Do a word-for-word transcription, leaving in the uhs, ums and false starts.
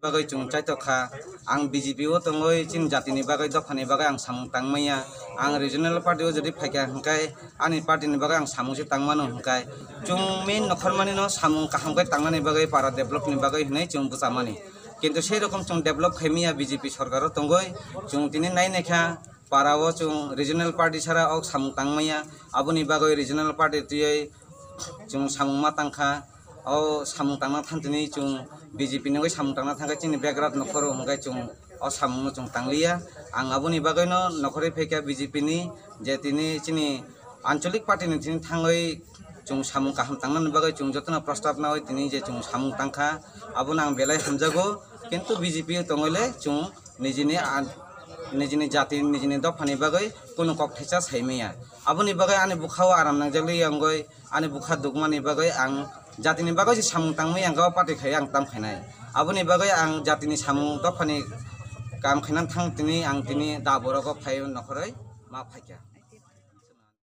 bagwi chwng chaitok kha. Ang B J P o tongwi chini jatini bagwi, dophani bagwi ang samung tangmaya. Ang regional party o jodi phaikha hwnkhe ani party ni bagwi ang samung se tangmano hwnkhe chwng main nokhormani no samung kaham khe tangnani bagwi, para develop ni bagwi hwnwi chwng bwchamani. Kintu sei rokom chwng develop khaimaya B J P sorkar o tongwi chwng tini nai naikha para o chwng regional party sara o samung tangmaya. Aboni bagwi regional party twiwi chwng samung ma tangkha. O samung tangna thang tini chwng B J P ni bai samung tangna thangkhe chini begrap nokhoro hwnkhe chwng o samung no chwng tangliya. Ang aboni bagwi no nokhorwi phaikha B J P ni je tini chini ancholik party ni tini thangwi chwng samung kaham tangnani bagwi chwng jotono prostab nawi tini je chwng samung tangkha abono ang belai hamjago. Kintu B J P tongwile chwng nijini an-, nijini jati, nijini dophani bagwi kunu kok thaisa saimaya. Aboni bagwi ani bwkhao aram nangjakli wngwi ani bwkha dukmani bagwi ang jatini bagwi se samung tangmaya hwnkhe o party khai ang tam khainai. Aboni bagwi ang jatini samung dophani kam khaina thang tini ang tini da borogo phai nokhorwi ma phaikha.